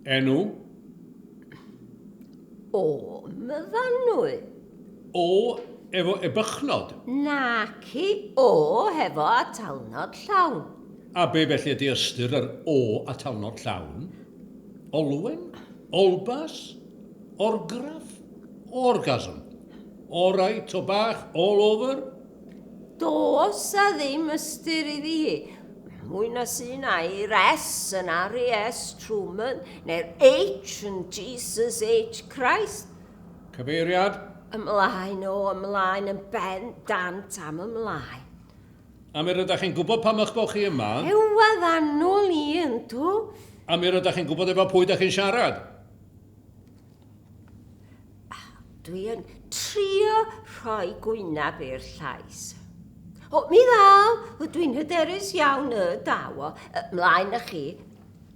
Enw? O, Myfanwy. O efo ebychnod? Naci, o hefo atalnod llawn. A be felly ydy ystyr yr o atalnod llawn? Olwen? Olbas? Orgraff? Orgasm? All right, o bach, all over? Does a ddim ystyr iddi hi. Mwy na sy'n ai'r S yn R.E.S. Truman, neu'r H yn Jesus H Christ. Cyfeiriad? Ymlaen, o, ymlaen, yn ben dant am ymlaen. A mi rydach chi'n gwybod pam eich bod chi yma? Ewadd annwl i, yndw. A mi rydach chi'n gwybod efo pwy dach chi'n siarad? Dwi yn trio rhoi gwynab i'r llais. O, mi ddaw, dwi'n hyderus iawn y daw o. Mlaen â chi,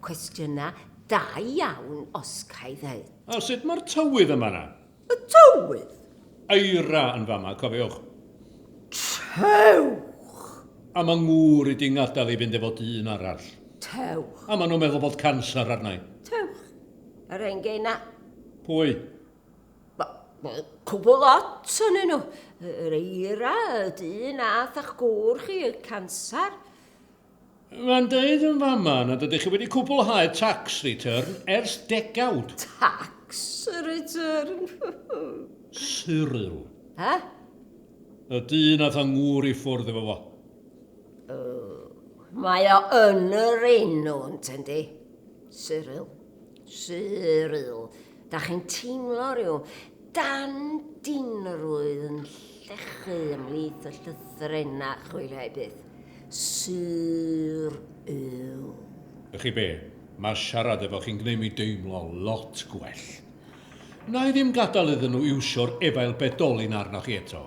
cwestiynau da iawn os ca i ddeud. A sut mae'r tywydd yma na? Y tywydd? Eira yn fama, cofiwch. Tewch! A mae ngŵr i di ngadael i fynd efo dyn arall. Tewch! A maen nhw'n meddwl bod canser arna i. Tewch! Yr hen geina. Pwy? Cwbl lot ohonyn nhw. Yr eira, y dyn ath a'ch gŵr chi, y cansar. Mae'n deud yn fama nad ydych chi wedi cwblhau tax return ers degawd. Tax return? Cyril. Ha? Y dyn ath â ngŵr i ffwrdd efo fo. Mae o yn yr enw, yndi? Cyril. Cyril. Da chi'n teimlo rhyw dandinrwydd yn llechu ymhlith y llythrennau chwiliau byth. Cyril. Y chi be, mae siarad efo chi'n gwneud mi deimlo lot gwell. Na i ddim gadael iddyn nhw iwsio'r efail bedolyn arnoch chi eto.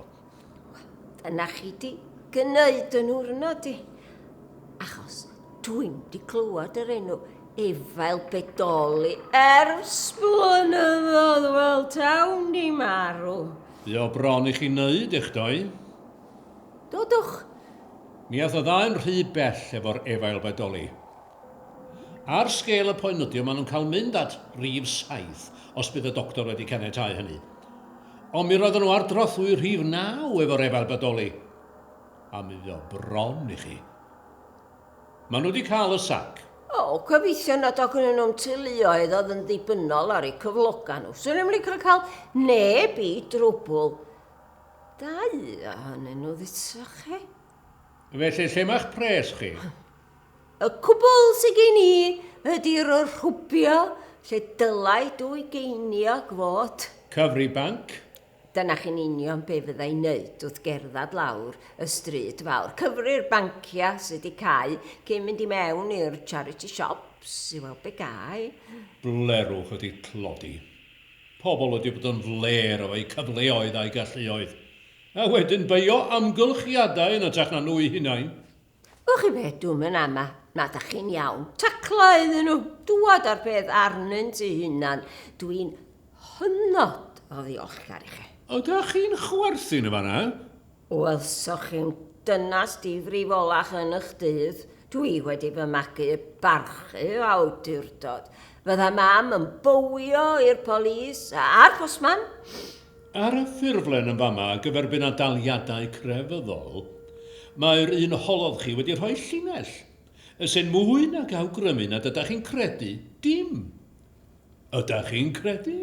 Dyna chi di gneud yn wrnod i. Achos dwi'm di clywed yr enw Efail Bedoli ers blynyddoedd, wel tawn di marw. Fuo bron i chi wneud eich doi. Dodwch. Mi ath y ddau'n rhy bell efo'r Efail Bedoli. Ar sgêl y poenydio maen nhw'n cael mynd at rif 7 os bydd y doctor wedi caniatáu hynny. Ond mi roedden nhw ar drothwy rhif 9 efo'r Efail Bedoli. A mi fuo bron i chi. Maen nhw wedi cael y sac. O, gobeithio nad oedd gennyn nhw'm teuluoedd oedd yn ddibynnol ar eu cyflogau nhw. Swn i'm licio cael neb i drwbl. Dau ohonyn nhw, ddudsoch chi. Felly, lle mae'ch pres chi? Y cwbl sy gen i ydi'r rhwbio lle dylai dwy geiniog fod. Cyfri banc. Dyna chi'n union be fydda i'n neud wrth gerdded lawr y stryd fawr. Cyfri'r banciau sy 'di cau cyn mynd i mewn i'r charity shops i weld be ga i. Blerwch ydi tlodi. Pobl wedi bod yn flêr efo'u cyfleoedd a'u galluoedd. A wedyn beio amgylchiadau yn hytrach na nhw'u hunain. Wch chi be, dwi'm yn ama na dach chi'n iawn. Tacla iddyn nhw, dŵad â'r peth arnynt eu hunan. Dwi'n hynod o ddiolchgar i chi. Ydach chi'n chwerthin yn fan'na? Welsoch chi'm dynas difrifolach yn ych dydd. Dwi wedi fy magu i barchu awdurdod. Fydda mam yn bowio i'r polîs a'r postman. Ar y ffurflen yn fama ar gyfer bynadaliadau crefyddol, mae'r un holodd chi wedi rhoi llinell, sy'n mwy nag awgrymu nad ydach chi'n credu dim. Ydach chi'n credu?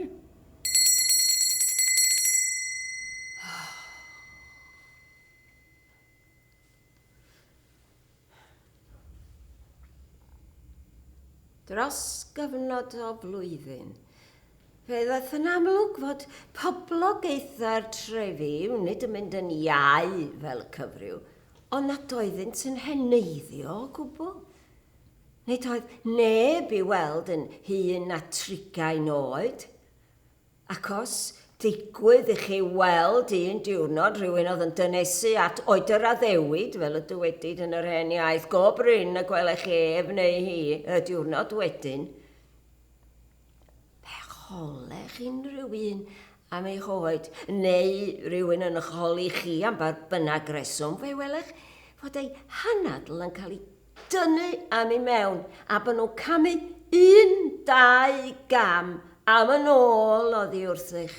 Dros gyfnod o flwyddyn, fe ddaeth yn amlwg fod poblogaethau'r trefi nid yn mynd yn iau fel y cyfryw, ond nad oeddynt yn heneiddio o gwbl. Nid oedd neb i weld yn hŷn na trigain oed. Ac os digwydd i chi weld un diwrnod rhywun oedd yn dynesu at oed yr addewid, fel y dywedid yn yr hen iaith, go brin y gwelech chi ef neu hi y diwrnod wedyn. Pe holech unrhyw un am eich oed, neu rhywun yn eich holi chi am ba bynnag reswm, fe welech fod eu hanadl yn cael ei dynnu am i mewn, a bod nhw'n camu un, ddau gam am yn ôl oddi wrthych.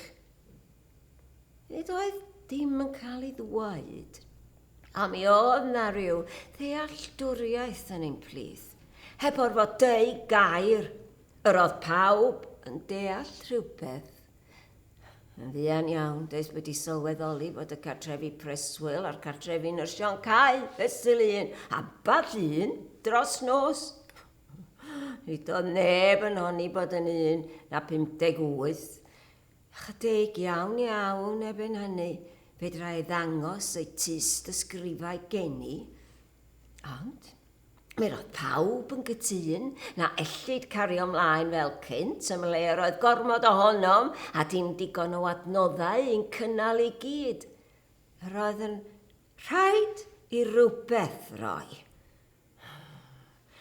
Nid oedd dim yn cael ei ddweud, a mi oedd 'na ryw ddealltwriaeth yn ein plith. Heb orfod deud gair, yr oedd pawb yn deall rhywbeth. Yn fuan iawn, daethpwyd i sylweddoli fod y cartrefi preswyl a'r cartrefi nyrsio'n cau fesul un, ambell un, dros nos. Nid oedd neb yn honni bod yn un na 58. Ychydig iawn iawn erbyn hynny, fedra i ddangos eu tystysgrifau geni. Ond, mi roedd pawb yn gytûn na ellid cario mlaen fel cynt, ymhle yr oedd gormod ohonom a dim digon o adnoddau i'n cynnal i gyd. Yr oedd yn rhaid i rywbeth roi.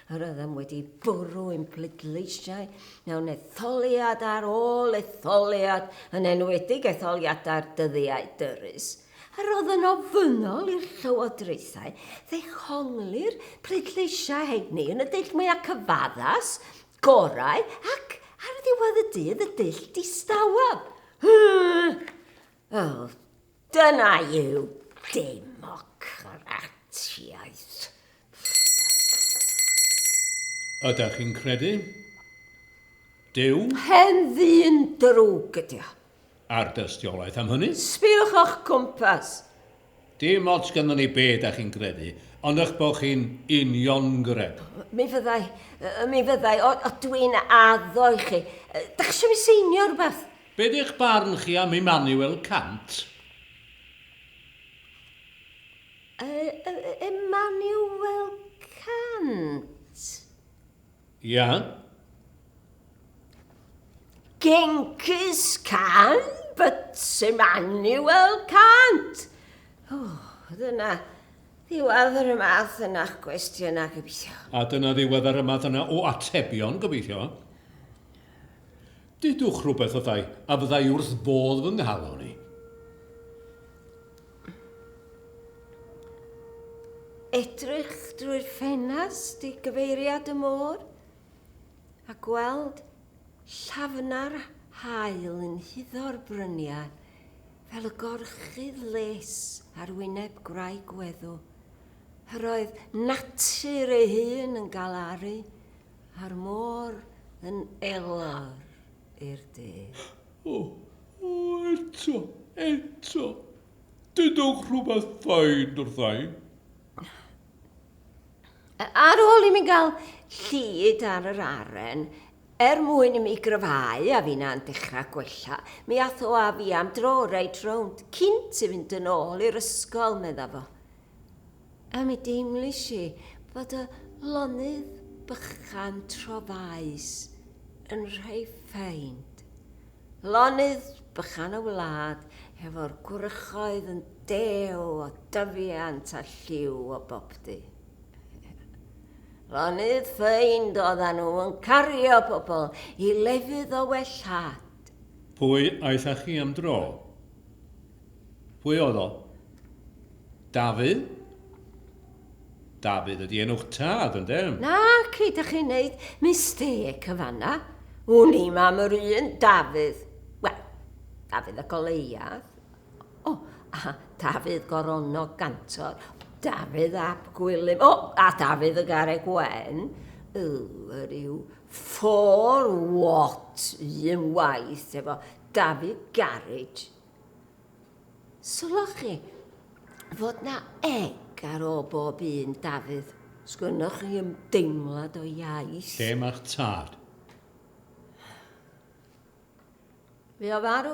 Yr oeddem wedi bwrw ein pleidleisiau mewn etholiad ar ôl etholiad, yn enwedig etholiadau'r dyddiau dyrys. Yr oedd yn ofynnol i'r llywodraethau ddehongli'r pleidleisiau heini yn y dull mwyaf cyfaddas, gorau ac, ar ddiwedd y dydd, y dull distawaf. O, dyna yw democratiaeth. Ydach chi'n credu? Duw? Hen ddyn drwg ydi o. A'r dystiolaeth am hynny? Sbiwch o'ch cwmpas. Dim ots ganddo ni be dach chi'n credu, ond eich bod chi'n uniongred. Mi fyddai, mi fyddai, o, o dwi'n addo i chi. Dach chi eisiau mi seinio rhywbeth? Be di'ch barn chi am Immanuel Kant? Immanuel Kant? Ia. Genghis Khan, but Immanuel Kant. Oh, dyna ddiwedd ar y math yna'ch gwestiynau, gobeithio. A dyna ddiwedd ar y math yna o atebion, gobeithio. Dudwch rhywbeth wrtha i a fyddai wrth fodd fy nghalon i. Edrych drwy'r ffenast i gyfeiriad y môr a gweld llafnar haul yn huddo'r bryniau fel y gorchudd les ar wyneb gwraig weddw. Yr oedd natur ei hun yn galaru a'r môr yn elor i'r de. O, o, eto, eto. Dudwch rhywbeth ffain wrtha i. Ar ôl i mi gael llid ar yr aren, er mwyn i mi gryfhau a finna'n dechrau gwella, mi ath o â fi am dro reit rownd, cynt i fynd yn ôl i'r ysgol, medda fo. A mi deimlis i fod y lonydd bychan trofaus yn rhai ffeind. Lonydd bychan y wlad hefo'r gwrychoedd yn dew o dyfiant a lliw o boptu. Lonydd ffeind oeddan nhw yn cario pobl i lefydd o wellhad. Pwy aeth â chi am dro? Pwy oedd o? Dafydd? Dafydd ydi enw'ch tad, ynde? Naci, dych chi'n neud mistêc yn fan'na. Wn i'm am yr un Dafydd. Wel, Dafydd y Goleuad. O, a Dafydd Goronog Gantor. Dafydd ap Gwilym. O, a Dafydd y Garreg Wen. Yr yw for what un waith efo Dafydd Garage. Sylwch chi fod 'na egg ar ôl bob un Dafydd. Sgynnoch chi ymdeimlad o iaith? Lle mae'ch tad? Fu o farw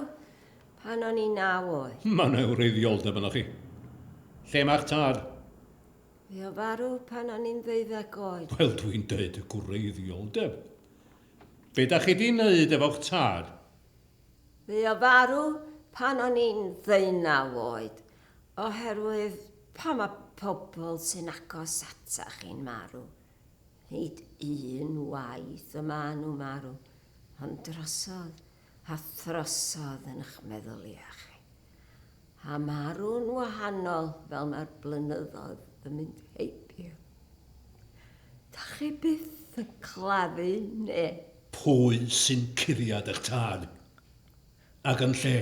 pan o'n i'n naw oed. Mae 'na wreiddioldeb ynoch chi. Lle mae'ch tad? Fu o farw pan o'n i'n ddeuddeg oed. Wel, dwi'n deud y gwreiddioldeb. Be da chi 'di wneud efo'ch tad? Fu o farw pan o'n i'n ddeunaw oed, oherwydd pan mae pobl sy'n agos ata chi'n marw, nid un waith y maen nhw'n marw, ond drosodd a throsodd yn eich meddyliau chi. A marw'n wahanol fel mae'r blynyddoedd yn mynd heibio. Dach chi byth yn claddu neb. Pwy sy'n curiad eich tad? Ac yn lle?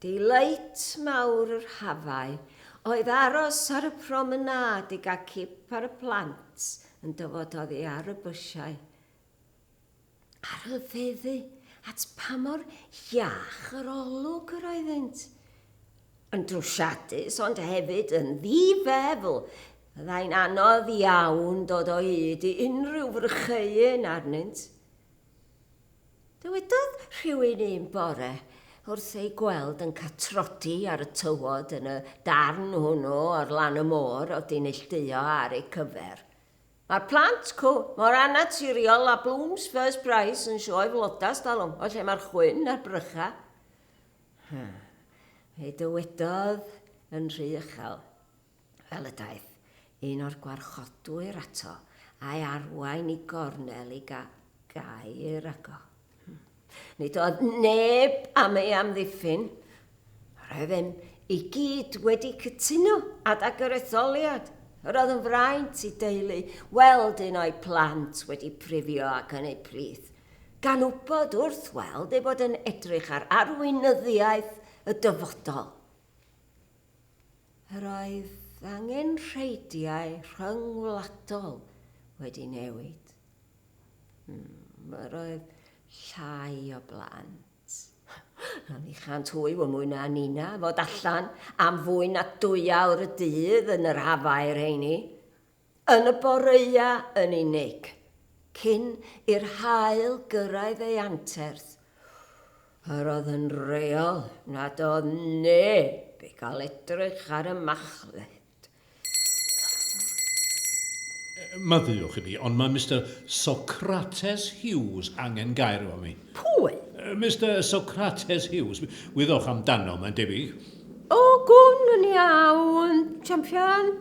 Delight mawr yr hafau oedd aros ar y promenâd i gael cip ar y plant yn dyfod oddi ar y bysiau. A rhyfeddu at pa mor iach yr olwg yr oeddynt. Yn drwsiadus ond hefyd yn ddi-feddwl, byddai'n anodd iawn dod o hyd i unrhyw frycheuyn arnynt. Dywedodd rhywun un bore wrth eu gweld yn catrodi ar y tywod yn y darn hwnnw ar lan y môr oedd 'di neilltuo ar eu cyfer. Mae'r plant 'cw mor annaturiol â Bloom's First Prize yn sioe floda 'stalwm, o lle mae'r chwyn a'r brycha. Fe dywedodd yn rhy uchel, fel y daeth un o'r gwarchodwyr ato a'i arwain i gornel i gael gair ag o. Nid oedd neb am ei amddiffyn. Roeddem i gyd wedi cytuno adag yr etholiad. Yr oedd yn fraint i deulu weld un o'u plant wedi prifio ac yn eu plith, gan wybod wrth weld ei bod yn edrych ar arweinyddiaeth y dyfodol. Yr oedd angenrheidiau rhyngwladol wedi newid. Yr oedd llai o blant. A ni chant hwy wr mwy na Nina fod allan am fwy na dwyawr y dydd yn yr hafau rheini. Yn y boreua yn unig, cyn i'r haul gyrraedd ei anterth, yr oedd yn reol nad oedd neb i gael edrych ar y machlud. Maddeuwch i mi, ond mae Mister Socrates Hughes angen gair efo mi. Pwy? Mister Socrates Hughes. Wyddoch amdano, mae'n debyg. O, gwn yn iawn, champion.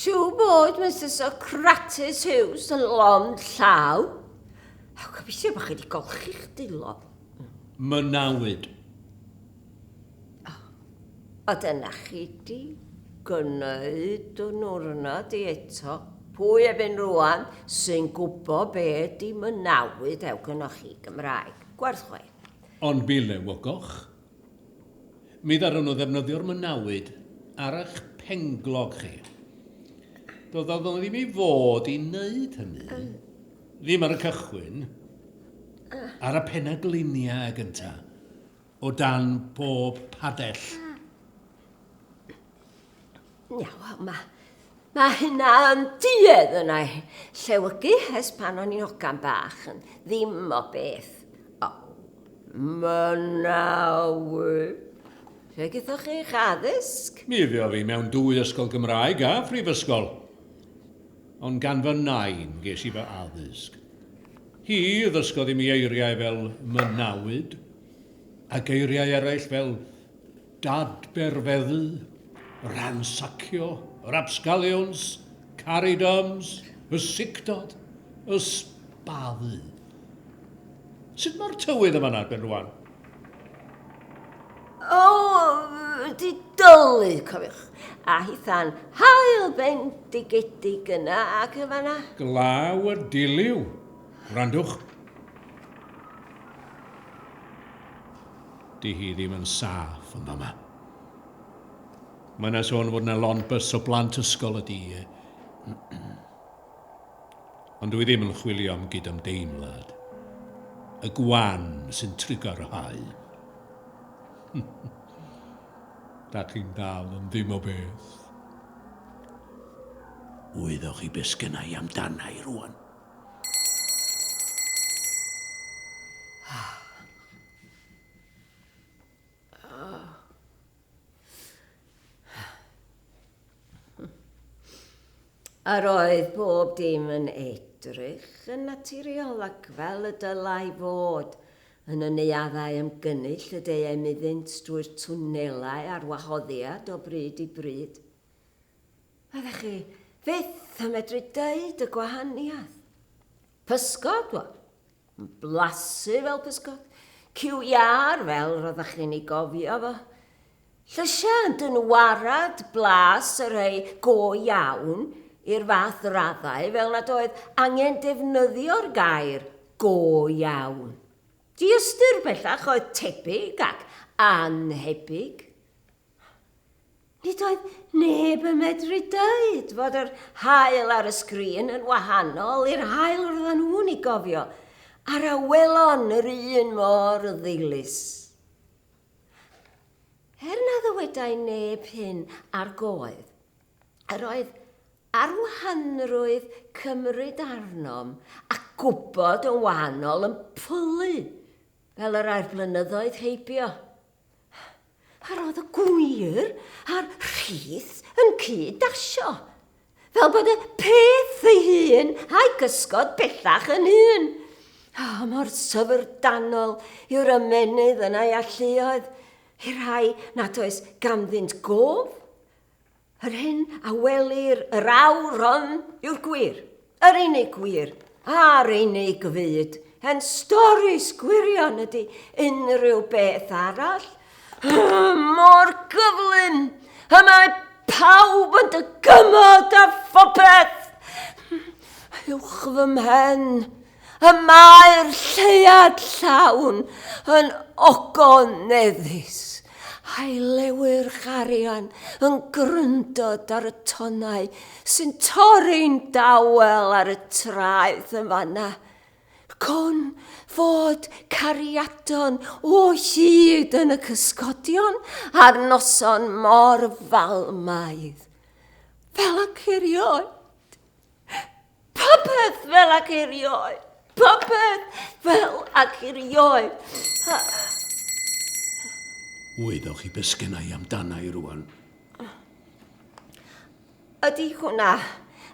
Siw bod Mister Socrates Hughes yn lond llaw. A gobeithio bod chi wedi golchi'ch dwylo. Mynawyd. A dyna chi 'di gwneud dy nwrnod di eto. Pwy erbyn rŵan sy'n gwbo be ydi mynawyd ew gynnoch chi Gymraeg. Gwerth chweil. Ond mi lewygoch. Mi ddaru nhw ddefnyddio'r mynawyd ar eich penglog chi. Doedd nhw ddim i fod i wneud hynny. Ddim ar y cychwyn. Ar y penagliniau gynta. O dan bob padell. Ia, wel, mae ma hynna yn duedd yna i llewygu ers pan o'n i'n hogan bach yn ddim o beth. O, mynawy. Lle gythoch chi eich addysg? Mi fuodd fi mewn dwy ysgol Gymraeg a phrifysgol. Ond gan fy nain ges i fy addysg. Hi ddysgodd i mi eiriau fel mynawyd, a geiriau eraill fel dadberfeddu, ransacio, rapsgaliwns, caridums, y sicdod, y sbaddu. Sut mae'r tywydd yn fan'na erbyn rwan? O, di dylu, cofiwch. A hitha'n haul bendigedig yna ac yn fan'na. Glaw y diliw. Gwrandwch. Di hi ddim yn saff yn fama. Mae yna sôn fod yna lond bys o blant ysgol ydi. Ond dwi ddim yn chwilio am gydymdeimlad. Y gwan sy'n trugarhau. Da chi'n dal yn ddim o beth. Wyddoch chi beth sgynna i amdana i rwan? Yr oedd bob dim yn edrych yn naturiol ac fel y dylai fod yn y neuaddau ymgynnull y deuem iddynt drwy'r twnelau ar wahoddiad o bryd i bryd. Fyddech chi fyth yn medru deud y gwahaniaeth. Pysgod, wel, yn blasu fel pysgod. Cyw iâr fel roeddech chi'n ei gofio fo. Llysiau yn dynwarad blas y rhai go iawn i'r fath raddau fel nad oedd angen defnyddio'r gair go iawn. Diystyr bellach oedd tebyg ac annhebyg. Nid oedd neb yn medru dweud fod yr haul ar y sgrin yn wahanol i'r haul roedden nhw'n ei gofio, a'r awelon yr un mor ddilys. Er na ddywedai neb hyn ar goedd, yr oedd arwahanrwydd cymryd arnom a gwybod yn wahanol yn pylu fel yr âi'r blynyddoedd heibio. Yr oedd y gwir a'r rhith yn cyd-dasio, fel bod y peth ei hun a'i gysgod bellach yn un. O, mor syfrdanol yw'r ymennydd yn ei alluoedd i'r rhai nad oes ganddynt gof. Yr hyn a welir yr awr hon yw'r gwir, yr unig gwir, a'r unig fyd. Hen storis gwirion ydy unrhyw beth arall. Mor gyflym y mae pawb yn dygymod â phopeth. Uwch fy mhen, Y mae'r lleuad llawn yn ogoneddus, a'i lewyrch arian yn gryndod ar y tonnau sy'n torri'n dawel ar y traeth yn fanna. Gwn fod cariadon o hyd yn y cysgodion ar noson mor falmaidd, fel ac erioed. Popeth fel ac erioed. Popeth fel ac erioed. Wyddoch chi beth sgenna i amdana i rwan? Ydy hwnna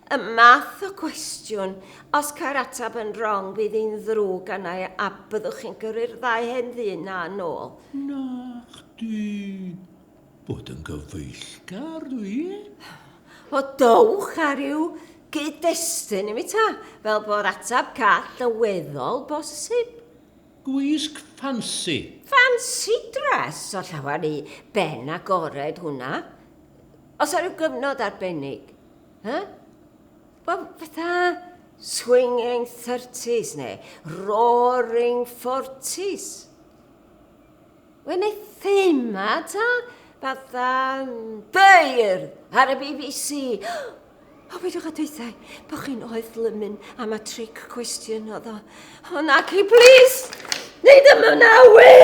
y math o gwestiwn, os cael ateb yn wrong bydd hi'n ddrwg arna i a byddwch chi'n gyrru'r ddau hen ddyn na yn ôl. Na chdi. Bod yn gyfeillgar dwi. O dowch â rhyw gyd-destun i mi ta, fel bod ateb call yn weddol bosib. Gwisg ffansi. Fancy dress o llawer i ben agored hwnna. Os ar ryw gyfnod arbennig. Huh? Wel, fatha swinging thirties neu roaring forties. Wel, neu thema ta, fatha beirdd ar y BBC. O, peidiwch â dweud bod chi'n oeth lymyn am y trick question oedd o. O, naci, plis! Nid yma nawi!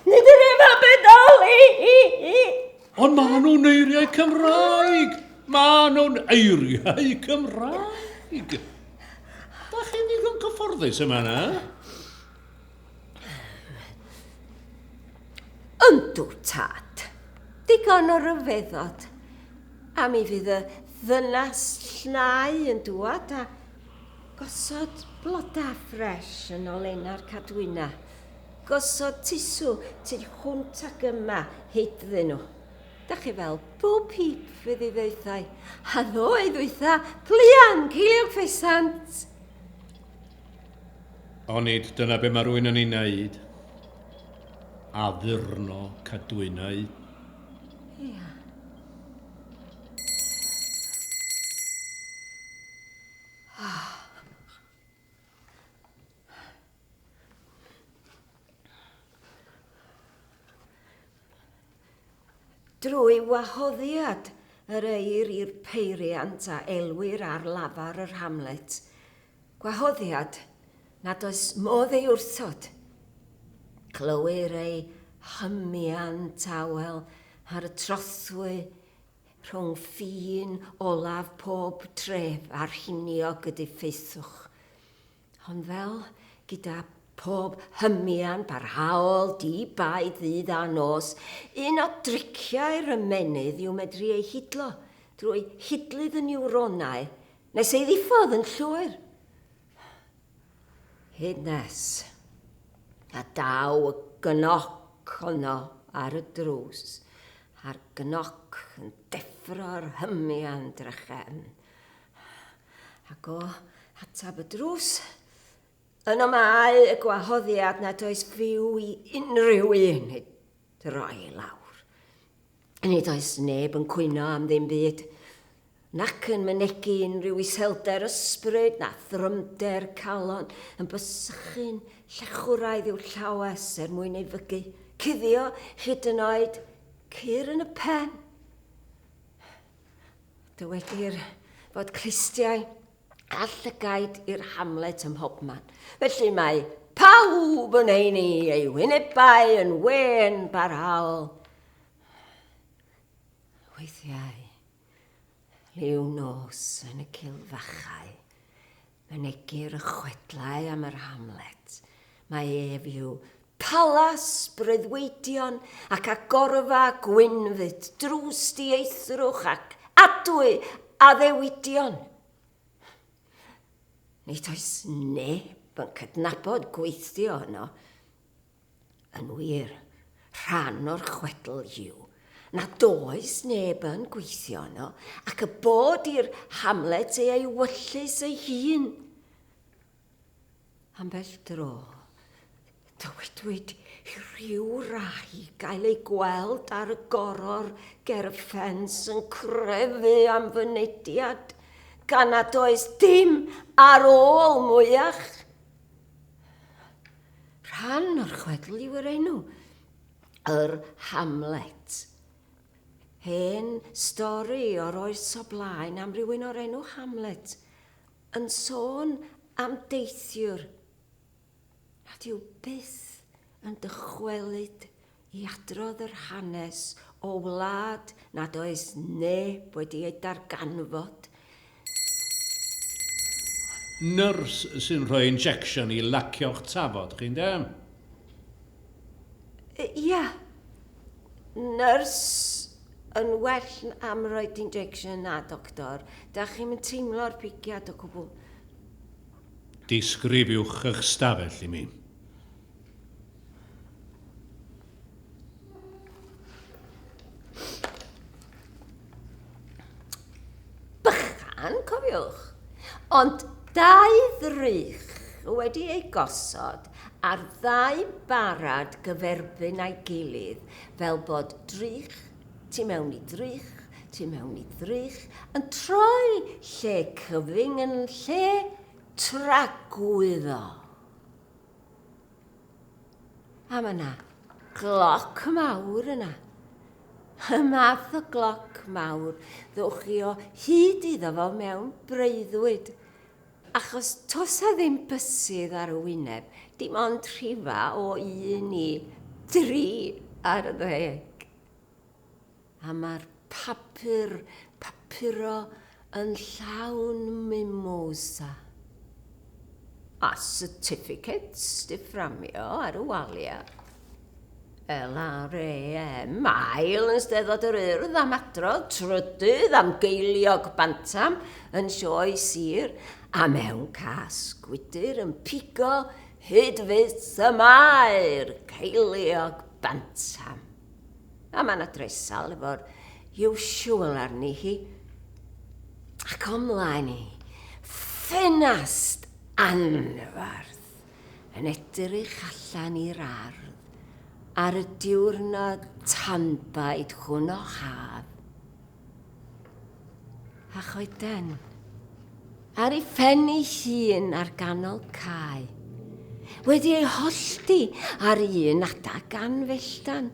Nid yr efo bedoli! Ond maen nhw'n eiriau Cymraeg! Maen nhw'n eiriau Cymraeg! Da chi'n ddigon cyfforddus yma na? Yndw, tad. Digon o ryfeddod. A mi fydd y ddynas llnau yn dŵad a gosod bloda ffresh yn ol enau'r cadwyna. Gosod tusw tu hwnt ac yma heibddyn nhw. Da chi fel Bo Peep fydd i ddaethau. A ddoe ddwytha, pluan, ceiliog ffesant! Onid dyna be mae rhywun yn ei wneud? Addurno cadwynau. Ia. Drwy wahoddiad yr eir i'r peiriant a elwir ar lafar yr Hamlet, Gwahoddiad nad oes modd ei wrthod. Clywir ei hymian tawel ar y trothwy rhwng ffin olaf pob tref a'r rhiniog y diffeithwch. Ond fel gyda phob hymian parhaol di-baid ddydd a nos, un o driciau'r ymennydd yw medru ei hidlo drwy hidlydd y niwronau. Nes ei ddiffodd yn llwyr. Hyd nes a daw y gnoc honno ar y drws, a'r gnoc yn deffro'r hymian drachefn. Ac o ateb y drws, yno mae y gwahoddiad nad oes fyw i unrhyw un ei droi lawr. Nid oes neb yn cwyno am ddim byd, nac yn mynegi unrhyw iselder ysbryd na thrymder calon, yn bysychu'n llechwraidd i'w llawes er mwyn ei fygu, cuddio hyd yn oed cur yn y pen. Dywedir fod clustiau a llygaid i'r Hamlet ym mhobman. Felly mae pawb yn heini ei wynebau yn wên barhaol. Weithiau, liw nos yn y cilfachau, mynegir y chwedlau am yr Hamlet. Mae ef yw palas breuddwydion ac agorfa gwynfyd, drws dieithrwch ac adwy addewidion. Nid oes neb yn cydnabod gweithio yno. Yn wir, rhan o'r chwedl yw nad oes neb yn gweithio yno ac y bod i'r Hamlet ei ewyllys ei hun. Ambell dro, dywedwyd i ryw rai gael eu gweld ar y goror ger y ffens yn crefu am fynediad, gan nad oes dim ar ôl mwyach. Rhan o'r chwedl yw yr enw, yr Hamlet. Hen stori o'r oes o blaen am rywun o'r enw Hamlet, yn sôn am deithiwr nad yw byth yn dychwelyd i adrodd yr hanes o wlad nad oes neb wedi ei darganfod. Nyrs sy'n rhoi injection i lacio'ch tafod chi, ynde? Ia. Nyrs yn well am roid injection na doctor. Da chi'm yn teimlo'r pigiad o gwbl. Disgrifiwch eich stafell i mi. Bychan, cofiwch. Ond dau ddrych wedi eu gosod ar ddau barad gyferbyn â'i gilydd fel bod drych tu mewn i ddrych, tu mewn i ddrych, yn troi lle cyfyng yn lle tragwyddo. A mae yna gloc mawr yna. Y math o gloc mawr ddowch chi o hyd iddo fo mewn breuddwyd. Achos toes 'na ddim bysedd ar y wyneb, dim ond rhifa o un i dri ar ddeg. A mae'r papur papuro yn llawn mimosa. A certificates 'di fframio ar y waliau. LRAM, ail yn Steddfod yr Urdd am adrodd, trydydd am geiliog bantam yn sioe sir, a mewn cas gwydr yn pigo hyd fyth y mae'r ceiliog bantam. A mae 'na dresal efo'r usual arni hi. Ac o mlaen i, ffenast anferth. yn edrych allan i'r ardd ar y diwrnod tanbaid hwn o haf. A choeden ar ei phen ei hun ar ganol cae, wedi ei hollti ar un adag gan felltan.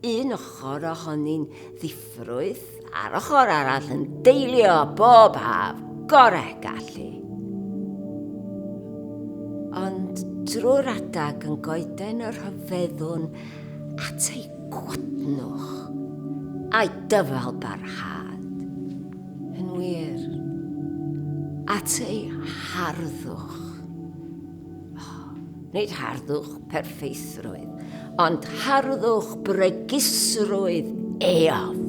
Un ochr ohoni'n ddiffrwyth a'r ochr arall yn deilio bob haf gore gallu. Ond drwy'r adag yn goeden y rhyfeddwn at ei gwydnwch a'i dyfal barhad. Yn wir, at ei harddwch. Nid harddwch perffeithrwydd, ond harddwch bregusrwydd eofn.